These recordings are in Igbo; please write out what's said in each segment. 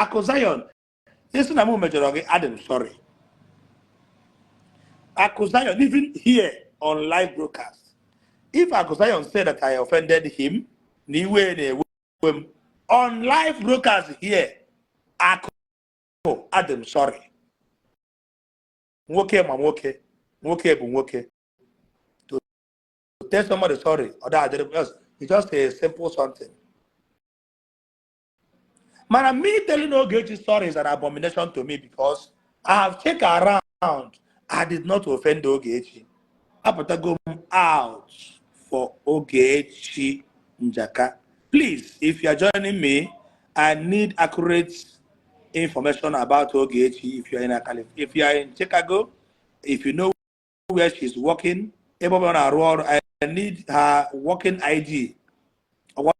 Akụ Zion, isi na m mejọrọ gị, adị m sorry. Akụ Zion, even here on live broadcast, if Akụ Zion said that I offended him, na iwe na-ewe m on live broadcast here, Akụ, adị m sorry. Nwoke ma nwoke, nwoke bụ nwoke. To tell somebody sorry, ọ da adịrị, it's just a simple something. Mana me telling Ogechi sorry is an abomination to me because I have checked around. I did not offend Ogechi. Apụtago m out for Ogechi Njaka. Please, if you are joining me, I need accurate information about Ogechi. If you are in Chicago, if you know where she's working, ebe ọ bụla ọ na-arụ ọrụ, I need her working ID. Ọgwa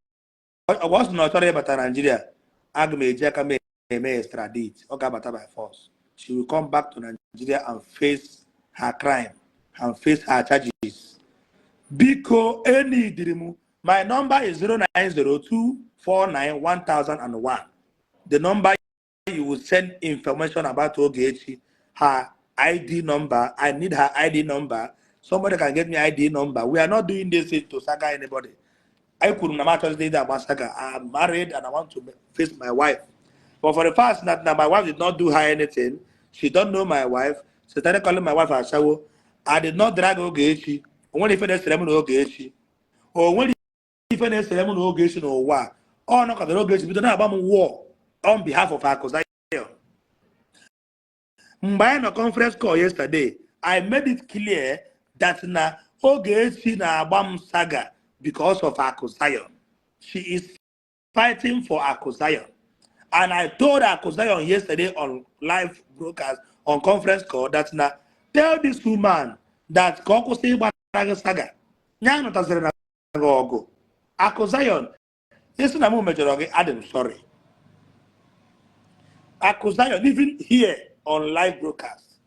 sị na ọ chọrọ ịbata Nigeria, aga m eji aka m eme extradite. Ọ ga-abata by force. She will come back to Nigeria and face her crime and face her charges. Biko, enidiri m. My number is 0902491,001. The number you will send information about Ogechi, her ID number. I need her ID number. Somebody can get me ID number. We are not doing this to saga anybody. I could not actually agba saga. I'm married and I want to face my wife. But for the fact that now my wife did not do her anything, she don't know my wife. She started calling my wife ashawo. I did not drag Ogechi. O nwere ife na-esere m na Ogechi. O nwere ife na-esere m na Ogechi n'ụwa a. Ọ nọkọtara Ogechi bido na-agba m war on behalf of Akụ Zion. Mgbe anyị nọ conference call yesterday, I made it clear that na Ogechi na-agba m saga because of Akụ Zion. She is fighting for Akụ Zion. And I told Akụ Zion yesterday on live broadcast, on conference call, that na tell this woman that ka ọ kwụsị ịgbara gị saga. Ya nụtaziri na gị ọgụ. Akụ Zion, isi na m mejọrọ gị, adị m sorry. Akụ Zion, even here on live broadcast,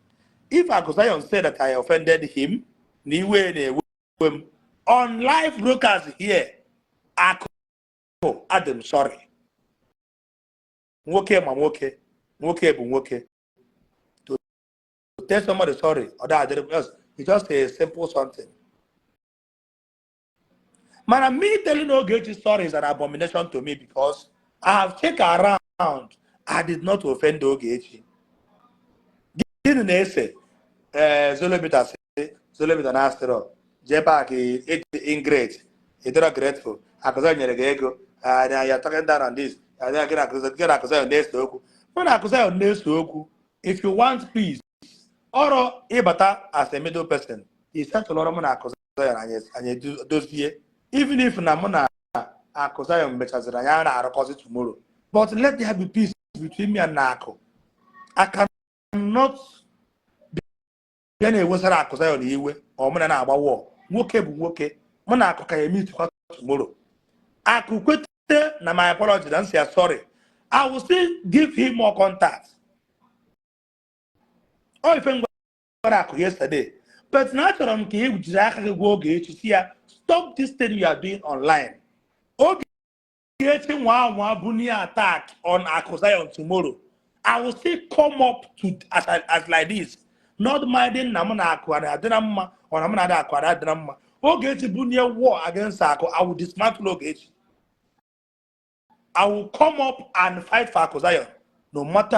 if Akụ Zion said that I offended him, na iwe na-ewe m on live broadcast here, Akụ, adị m sorry. Nwoke ma nwoke, nwoke bụ nwoke. To tell somebody sorry, ọ da adịrị, it's just a simple something. Mana me telling Ogechi sorry is an abomination to me because I have checked around. I did not offend Ogechi. Gịnị na-ese? Ee, Zolomita sị, Zolomita na asịrọ, jee paakị ingrate, ịdịrọ grateful, Akụzọ nyere gị ego, and you are talking down on this, and then gị na Akụzọ na-ese okwu. Mụ na Akụzọ na-ese okwu. If you want peace, ọrụ ịbata as a middle person, isetụlụ ọrụ mụ na Akụzọ anyị dozie. Even if na mụ na Akụ Zion mechaziri, anyị na-arụkọzi tomorrow, but let there be peace between me and Akụ. I cannot bịa na-ewesara Akụ Zion iwe ọ mụ na na-agba wọọ. Nwoke bụ nwoke. Mụ na Akụ ka ya emeetikwa tomorrow. Akụ kwete na my apology na nsị ya sorry, I will still give him more contact. Ọ ife m gwara Akụ yesterday, but na achọrọ m ka ị jiri aka gị gwa Ogechi, si ya stop this thing you are doing online. Ogechi nwa anwa bunie attack on Akụ Zion tomorrow, I will still come up to as like this, not minding na mụ na Akụ adị na mma ọ na mụ na adị Akụ adị na mma. Ogechi bunie war against Akụ, I will dismantle Ogechi. I will come up and fight for Akụ Zion no matter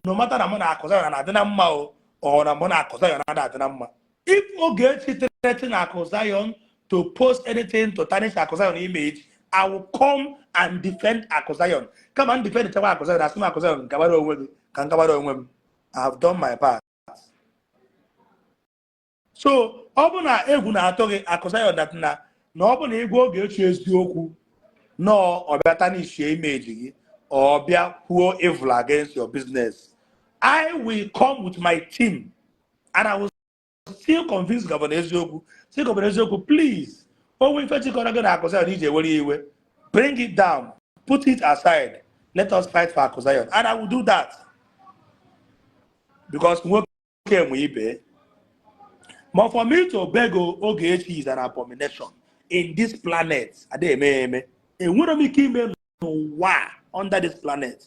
na mụ na Akụ Zion na-adị na mma o or na mụ na Akụ Zion na adị na mma. If Ogechi threaten Akụ Zion to post anything to tarnish Akụ Zion image, I will come and defend Akụ Zion. Come and defend chewa Akụ Zion. Asị m Akụ Zion gabara onwe gị ka m gabara onwe m. I have done my part. So ọ bụ na egwu na-atụ gị, Akụ Zion, that na ọ bụ na ịgwa Ogechi eziokwu nọọ ọbịa tarnish image gị, ọ bịa kwuo evil against your business, I will come with my team and I will still convince Governor Eziokwu, say, "Governor Eziokwu, please, onwe ife jikọrọ gị na Akụ Zion iji ewere iwe, bring it down, put it aside, let us fight for Akụ Zion." And I will do that because nwoke nwe ibe. But for me to beg Ogechi is an abomination in this planet. Ada eme eme. Enwere m ike ime n'ụwa a, under this planet.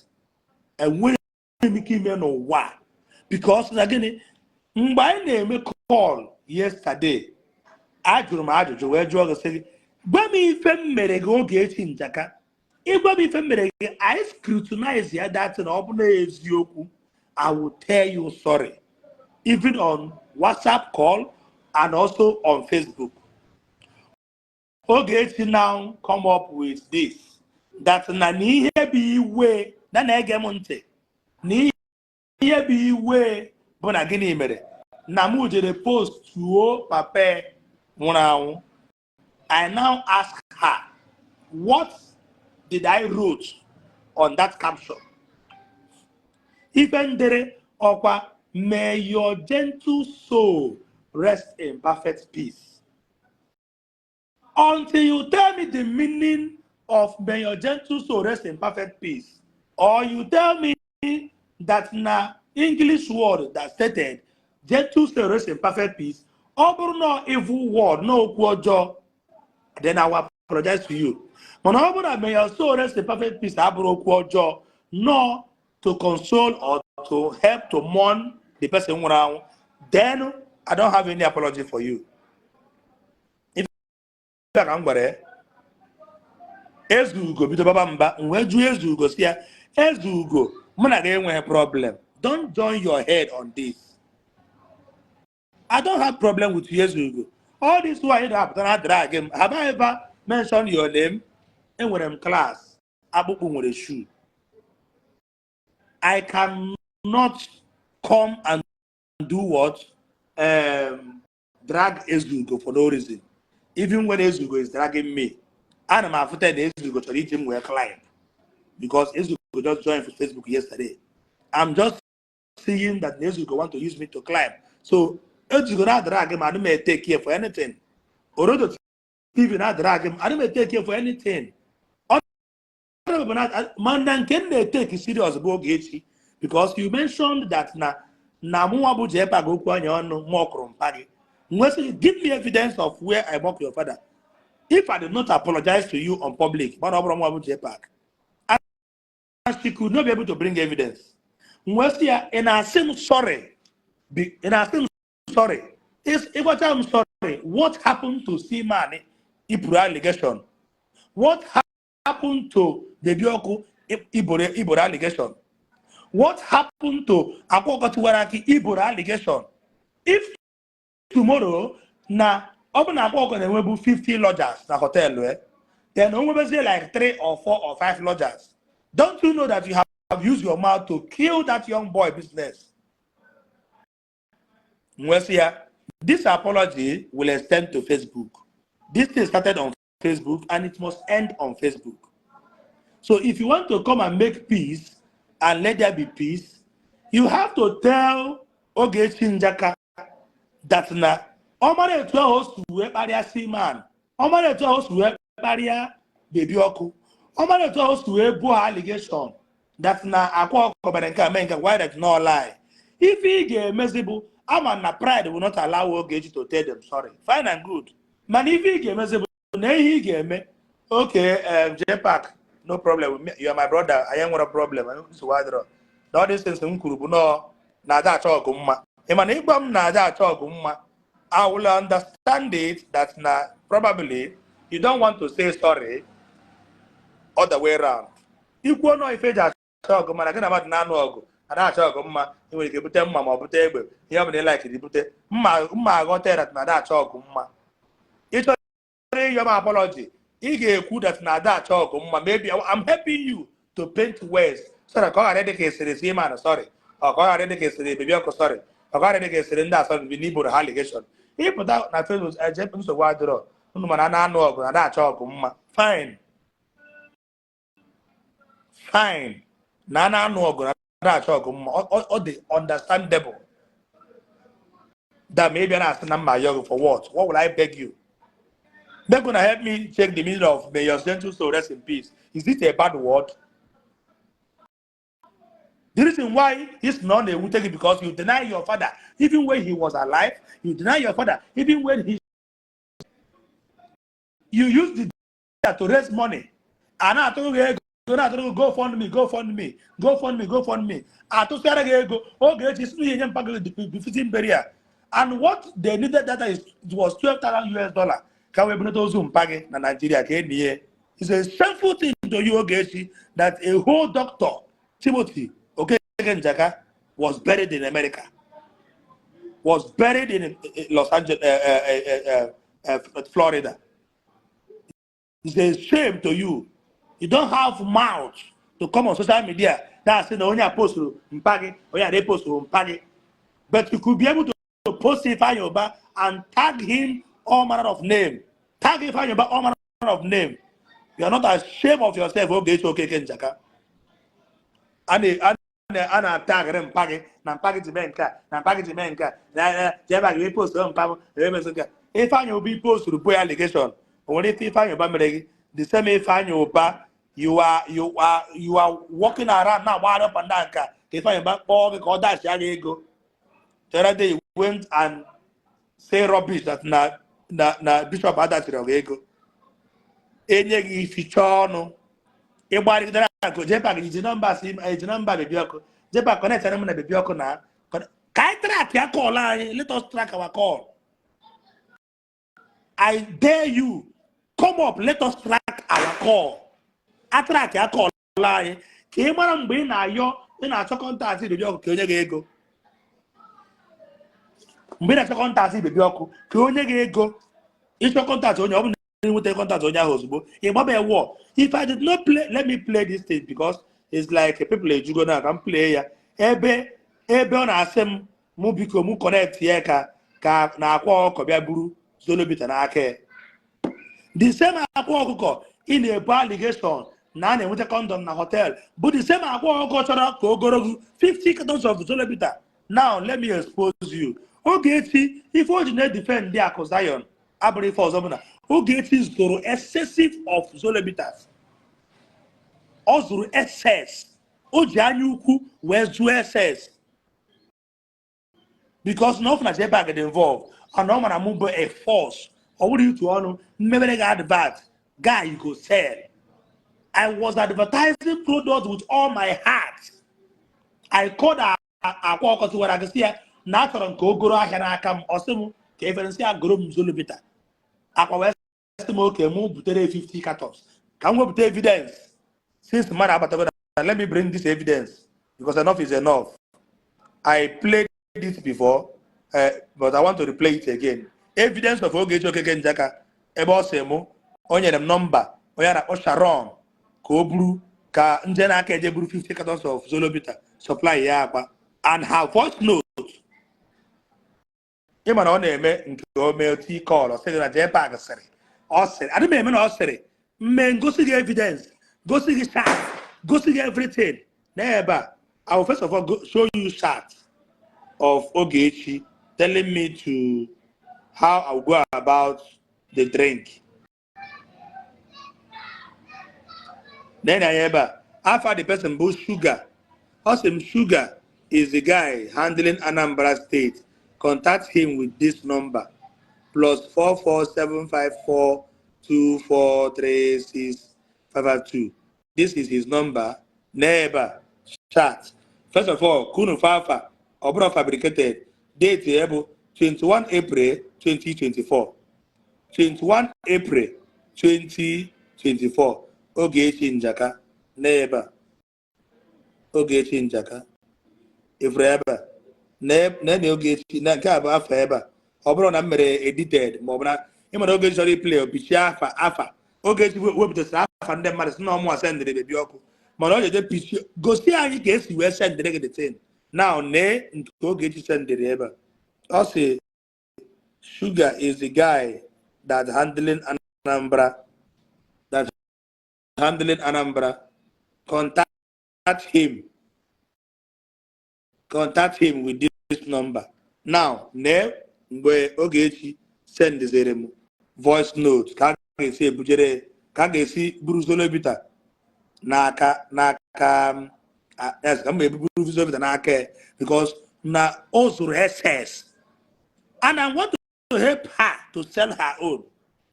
Enweghị m ike ime n'ụwa a. Because na gịnị? Mgbe anyị na-eme call yesterday, ajụrụ m ajụjụ wee jụọ gị, sị gị gwa m ife m mere gị, Ogechi Njaka. Ịgwa m ife m mere gị, I scrutinize ya, that na ọ bụ na eziokwu, I will tell you sorry, even on WhatsApp call and also on Facebook. Ogechi now come up with this, that na ihe bụ iwe na na-ege m ntị, na ihe bụ iwe bụ na gịnị mere na mụ jere postuo papa nwụrụ anwụ. I now ask her, what did I wrote on that caption? Ife ndere ọkwa, "May your gentle soul rest in perfect peace." Until you tell me the meaning of "may your gentle soul rest in perfect peace," or you tell me that na English word that stated "gentle soul rest in perfect peace," ọ bụrụ na evil word, na okwu ọjọọ, then I will apologize to you. Mana ọ bụrụ na "may your soul rest in perfect peace" abụrụ okwu ọjọọ, no, to console or to help to mourn the person nwụrụ anwụ, then I don't have any apology for you. Ife a ka m gwara ya. Ezugo bido baba mba. M wee jụọ Ezugo, si ya, "Ezugo, mụ na gị enweghị problem. Don't join your head on this. I don't have problem with you, Ezugo. All this while you na-apụta na drag m, have I ever mentioned your name? Enwere m class, akpụkpụ nwere shoe. I cannot come and do what? Drag Ezugo for no reason. Even when Ezugo is dragging me, ana m afụta na Ezugo chọrọ iji m wee climb, because Ezugo just joined for Facebook yesterday. I'm just seeing that Ezugo want to use me to climb. So Ezugo na drag m, ana m take care for anything. Orodo TV na drag m, ana m take care for anything. Mana nke m na-etake serious bụ Ogechi, because you mentioned that na mụnwa bụ Jpac okwu anya ọnụ mụ ọkụrụ mpa gị. Nwesị, give me evidence of where I mock your father. If I did not apologize to you on public, mana ọ bụrụ mụnwa bụ Jpac." And she could not be able to bring evidence. Nwesị ya, ị na-asị m sorry, ị na-asị m sorry, ịgwacha m sorry, what happened to Seaman iburu allegation? What happened to Baby Ọkụ iboro allegation? What happened to Akwa Tiwara Aki iboro allegation? If tomorrow na ọ bụ na Akwa Ọkụ na-enwebu 50 lodgers na hotel, then o nwebezie like 3 or 4 or 5 lodgers, don't you know that you have used your mouth to kill that young boy business? Nwesị ya, this apology will extend to Facebook. This thing started on Facebook and it must end on Facebook. So if you want to come and make peace and let there be peace, you have to tell Ogechi Njaka that na ọ mara etu ahụ o si wee kparịa Seaman, ọ mara etu ahụ o si wee kparịa Baby Ọkụ, ọ mara etu ahụ o si wee buo allegation that na Akwa Ọkụ mere nke a, mee nke a, why that no lie. Ife ị ga-emezi bụ, ama na pride will not allow Ogechi to tell them sorry. Fine and good. Mana ife ị ga-emezi bụ na ihe ị ga-eme, okay, Jpac, no problem, you are my brother, anyị nwere problem, nsogbu adịrọ. Na all these things m kwuru bụ nọọ na ada achọ ọgụ mma. Ị ma na ịgwa m na ada achọ ọgụ mma, I will understand it that na probably you don't want to say sorry other way round. Ikwuo nọọ ife eji achọ ọgụ, mana gị na mmadụ na-anụ ọgụ ada achọ ọgụ mma, ị nwere ike bute mma ma ọ bute egbe, ihe ọ bụla ị laikiri bute mma mma, aghọta that na ada achọ ọgụ mma. Ị chọrọ ịyọ m apology, ị ga-ekwu that na ada achọ ọgụ mma. Maybe I'm helping you to paint words so that ka ọ ghara ịdị ka esere si man sorry, ọ ka ọ ghara ịdị ka esere Baby Ọkụ sorry, ọ ka ọ ghara ịdị ka esere ndị asọmpi n'iboro ha allegation. Ịpụta na Facebook, eje nsogbu adịrọ unu, mana a na-anụ ọgụ na ada achọ ọgụ mma. Fine, fine, na a na-anụ ọgụ na ada achọ ọgụ mma, ọ dị understandable that maybe na asị na mma ayọ gị. For what? What will I beg you? They're gonna help me check the meaning of "may your gentle soul rest in peace." Is it a bad word? The reason why it's not a take it, because you deny your father even when he was alive. You deny your father even when he you use the to raise money. And I told you Na-atụrụ gị go fund me, go fund me, go fund me, go fund me. Atụsịara gị ego, Ogechi si ihe nye mpa gị befitting burial, and what they needed that is, it was $12,000 US ka wee bunata ozu mpa gị na Nigeria ka enyi ya. It's a shameful thing to you, Ogechi, that a whole doctor, Timothy Okeke Njaka, was buried in America, was buried in Los Angeles, Florida. It's a shame to you. You don't have mouth to come on social media that's saying onye apostle mpa gị, onye a posturu mpa gị. But you could be able to post Ifeanyi Uba and tag him all manner of name. Tag Ifeanyi Uba all manner of name. You are not ashamed of yourself, Ogechi Okeke Njaka. A na-atagịrị mpa gị na mpa gị ji mee nke a, na mpa gị ji mee nke a, na jebe gị post mpa m emezi nke a. Ifeanyi Uba posturu boy allegation. O nwere ife Ifeanyi Uba mere gị? The same Ifeanyi Uba you are walking around na-agbagharị up and down ka Ifeanyi Uba kpọọ gị ka ọ dashia gị ego. The other day you went and say rubbish that na bishop adachiri gị ego. Enye gị ificha ọnụ ịgbarịgidere akụ. Jepa iji nọmba si eji nọmba Baby Ọkụ. Jepa connect m na Baby Ọkụ na ka anyị track ya call anyị. Let us track our call. I dare you, come up, let us track our call. A track ya call anyị ka ị mara mgbe ị na-ayọ, ị na-achọ contact Baby Ọkụ ka onye gị ego, mgbe ị na-achọ contact Baby Ọkụ ka onye gị ego, ịchọ contact onye ọ bụla, nweta contact onye ahụ ozugbo ị gbaba wọ. If I did not play, let me play this thing because it's like people ejugo na ka m play ya ebe ọ na-asị m mụ biko mụ connect ya ka na akwa ọkụkọ bịa buru Zolobita n'aka ya. The same akwa ọkụkọ ị na-ebu allegation na a na-enweta condom na hotel bụ the same akwa ọkụkọ chọrọ ka o goro gị 50 cartons of Zolobita. Now let me expose you, Ogechi. Ife o ji na-edefend ndị akụ Zion abụrụ ife ọzọ bụ na Ogechi zụrụ excessive of Zolobitas. Ọ zụrụ excess, o ji anya ukwu wee zụọ excess because na ọ fụna Jbag dị involved and ọ mara mụ bụ a force. Ọ bụrụ itu ọnụ mmebere gị advert, guy, you go sell. I was advertising product with all my heart. I called akwa ọkọ tiwara gị sị ya na achọrọ m ka o goro ahịa n'aka m. Ọ sị m ka efere nsị ya goro m Zolobita. Akwa wee sị m oke mụ butere 50 cartons ka m wepụta evidence. Since mmadụ abatago na, let me bring this evidence because enough is enough. I played it before, but I want to replay it again. Evidence of Ogechi Okeke Njaka ebe ọ sị mụ o nyere m nọmba onye a na-akpọ Sharon ka o buru ka nje na-aka eje buru 50 cartons of Zolobita supply ya akpa and her voice note. Ị ma na ọ na-eme nke o mee otu call, ọ sịghị na Jpac sịrị ọ sịrị adị m eme na ọ sịrị mme ngosi gị evidence, gosi gị chat, gosi gị everything na ebe a. I will first of all show you chat of Ogechi telling me to how I will go about the drink. Then I ebe a afa the person bụ Sugar. Ọ sị m Sugar is the guy handling Anambra State. Contact him with this number, +447542436552. This is his number. N'ebe a chat. First of all, kunu fafa ọ bụrụ fabricated. Date ya bụ 21 April 2024. 21 April 2024. Ogechi Njaka n'ebe a. Ogechi Njaka ifuru ebe a na Ogechi na nke a bụ afọ ebe a. Ọ bụrụ na m mere edited ma ọ bụ na ị mara Ogechi chọrọ iplay opichie afa Ogechi wepụtasịrị afa ndị mmadụ si na ọmụ sendịrị Baby Ọkụ, mana ọ jeje pichie gosi anyị ka esi wee sendịrị gị the thing. Now nee nke Ogechi sendịrị ebe a. Ọ sị Sugar is the guy that handling Anambra, that handling Anambra. Contact him, contact him with this number. Now nee mgbe Ogechi sendizere m voice note ka a ga-esi ebujere, ka a ga-esi buru Zolobita n'aka, yes, ka m ebuburu Zolobita n'aka ya because na o zụrụ excess and I want to help her to sell her own.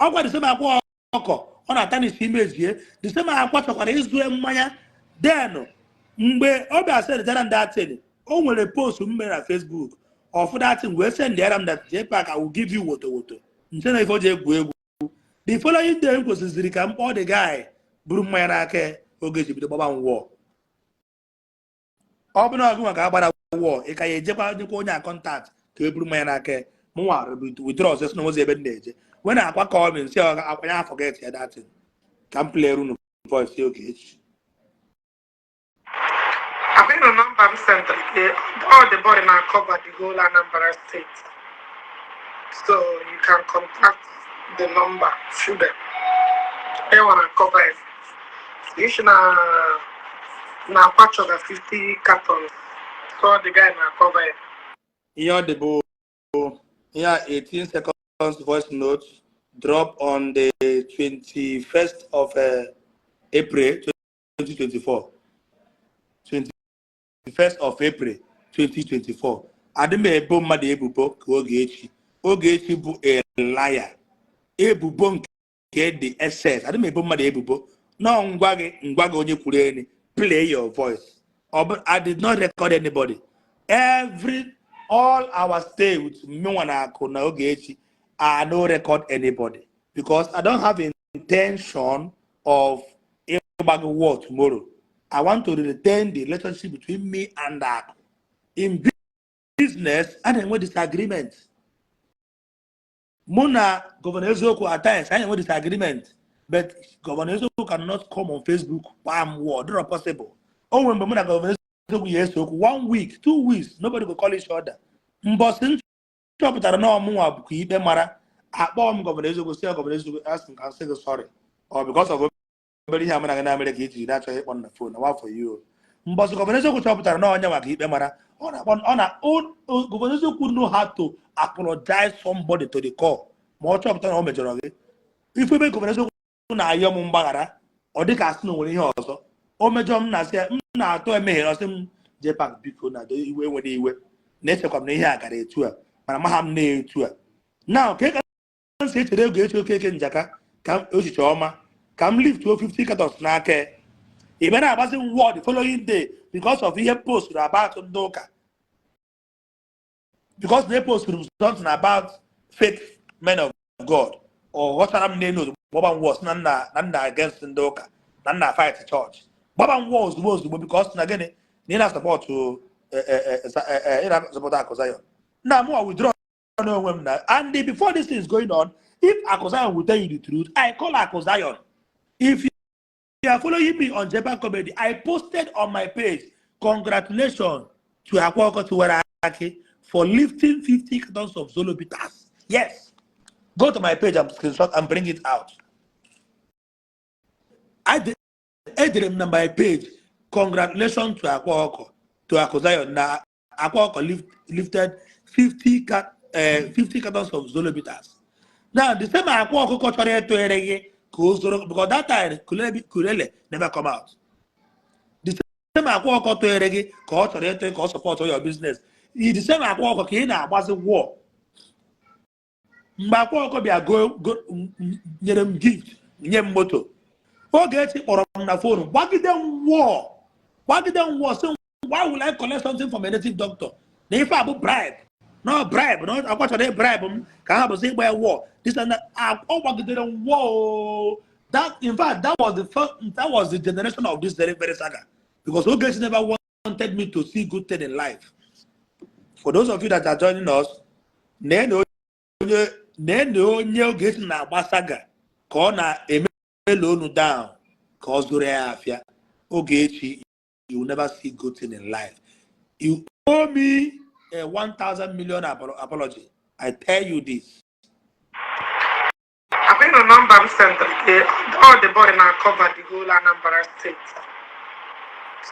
Ọ gwa the same akwa ọkọ. Ọ na-atarnish image ya. The same Akwa chọkwara ịzụ mmanya. Then mgbe ọ bịa sendara m that thing, o nwere post m mere na Facebook of that thing wee sendara m that JPAC, I will give you woto woto nche na ife o ji egwu egwu. The following day m kwesịziri ka m kpọọ the guy buru mmanya n'aka ya, oge ji bido gbaba m wọọ. Ọ bụ na ọgụ nwa ka agbara wọọ, ị ka ya ejekwa nyekwa onye a contact ka e buru mmanya n'aka ya. Mụnwa withdraw ọzọ si na ozi ebe m na-eje when Akwa call me, nsị Akwa ya forget ya that thing. Ka m play unu voice Ogechi. I've been a number m sent all the body now cover the whole Anambra State. So you can contact the number through them. They wanna cover it. You should na patch of 50 cartons. So the guy now cover it. Ihe ọ dị bụ ihe a, 18 seconds voice note drop on the 21st of April 2024. 21st of April 2024. Adị m ebo mmadụ ebubo ka Ogechi. Ogechi bụ a liar. Ebubo nke dị excess. Adị m ebo mmadụ ebubo. Nọ ngwa gị, ngwa gị, onye kwuru eni, play your voice. Ọ bụ I did not record anybody. Every all our stay with mụnwa na Akụ na Ogechi, I no record anybody because I don't have intention of ịgba gị war tomorrow. I want to retain the relationship between me and Akụ. In business, a na-enwe disagreement. Mụ na Governor Eziokwu, at times anyị enwe disagreement, but Governor Eziokwu cannot come on Facebook gbaa m war. Dịrọ possible. O nwere mgbe mụ na Governor Eziokwu ya ese okwu one week, 2 weeks, nobody go call each other. Mbọsị m chọpụtara na ọmụnwa bụkwa ikpe mara, akpọọ m Governor Eziokwu, sị ya, "Governor Eziokwu, asị m ka m sị gị sorry ọ because of obere ihe amara gị na Amerịka iji na-achọghị ịkpọ m na phone na nwa for you." Mbọsị Governor Eziokwu chọpụtara na ọnya maka ikpe mara, ọ na-akpọ ọ na Governor Eziokwu know how to apologize somebody to the core. Ma ọ chọpụta na o mejọrọ gị, ife ebe Governor Eziokwu na-ayọ m mgbaghara, ọ dị ka asị na o nwere ihe ọzọ o mejọ m, na-asị ya m na-atọ emeghere, ọsị m, "JPAC, biko, na iwe nwere iwe na-echekwa m na ihe a gara etu a, mana maha m na-etu a na ka m si echere ego echi Okeke Njaka ka m echiche ọma ka m lift 50 cartons n'aka ya. Ị bịa na-agbazi m war the following day because of ihe post about ndị ụka, because they post something about fake men of God. Ọ ghọtara m n'elu ozugbo, gbaba m war, sị na nna against ndị ụka, na nna fight church. Gbaba m war ozugbo ozugbo because na gịnị? Na ị na-support ị na-support Akụ Zion. Na mụ withdraw n'onwe m na. And before this thing is going on, if Akụ Zion will tell you the truth, I call Akụ Zion. If you are following me on Japan Comedy, I posted on my page, "Congratulations to Akwa Okuko Aki for lifting 50 cartons of Zolo Bitters." Yes. Go to my page and screenshot and bring it out. I did edere m na my page, "Congratulations to Akwa Okuko, to Akụ Zion na Akwa Okuko lifted 50 cartons of Zolo Bitters." Now, the same Akwa Okuko chọrọ ịtụgharị gị ka o zoro, because that time Kulele, Kulele never come out. The same Akwa Okuko tụgharị gị ka ọ chọrọ ịtụ ka ọ support your business. The same Akwa Okuko ka ị na-agbazi war. Mgbe Akwa Okuko bịa go nyere m gift, nye m moto, Ogechi kpọrọ m na phone gbagide m war, gbagide m war, sị, "Why will I collect something from a native doctor? Na ife a bụ bribe, no bribe, no Akwa chọrọ bribe m ka ha bụzi ịgba ya war, this and that." Ọ gbagidere m war oo. That, in fact, that was the first, that was the generation of this very very saga, because Ogechi never wanted me to see good thing in life. For those of you that are joining us, nee onye, nee onye Ogechi na-agba saga ka ọ na-emelo unu down ka ọ zụrụ ya afịa. Ogechi, you will never see good thing in life. You owe me a 1000 million apology. I tell you this. I've been a number m sent all the body now cover the whole Anambra State.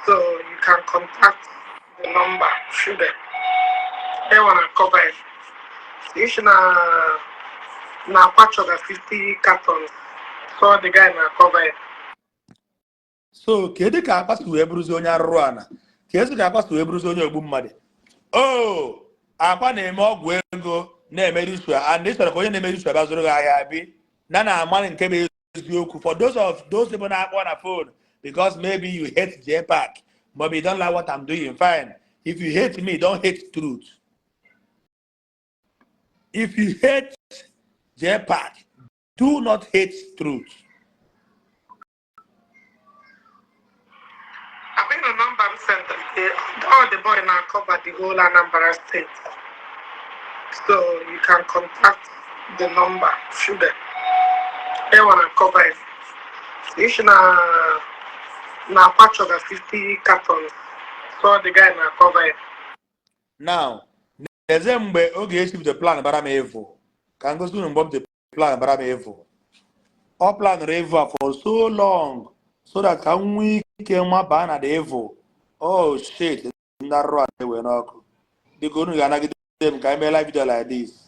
So you can contact the number through them. They wanna cover it. You should na patch of 50 cartons. So the guy now cover it. So kedu ka Akwa si wee bụrụzi onye arụrụ ana? Ka esi ka Akwa si wee bụrụzi onye ogbu mmadụ? O Akwa na-eme ọgwụ ego, na-eme ritual, and ị chọrọ ka onye na-eme ritual bịa zụrụ gị ahịa bi na na-ama nke bụ Eziokwu, for those of those people na-akpọ na phone because maybe you hate JPAC, but you don't like what I'm doing, fine. If you hate me, don't hate truth. If you hate JPAC, do not hate truth. I've been a number m sendịrị gị. All the boy na cover the whole Anambra State. So you can contact the number through them. They wanna cover it. Isi na akwa chọga 50 cartons. So the guy na cover it. Now, eze mgbe Ogechi bido plan bara m evil, ka m gosi unu mgbe ọ bido plan bara m evil. Ọ planụrụ evil a for so long so that ka m nwee ike mabaa na the evil. Oh shit, ndị arụrụ a na-ewe n'ọkụ. Biko, unu ga-anagide m ka anyị mee live video like this.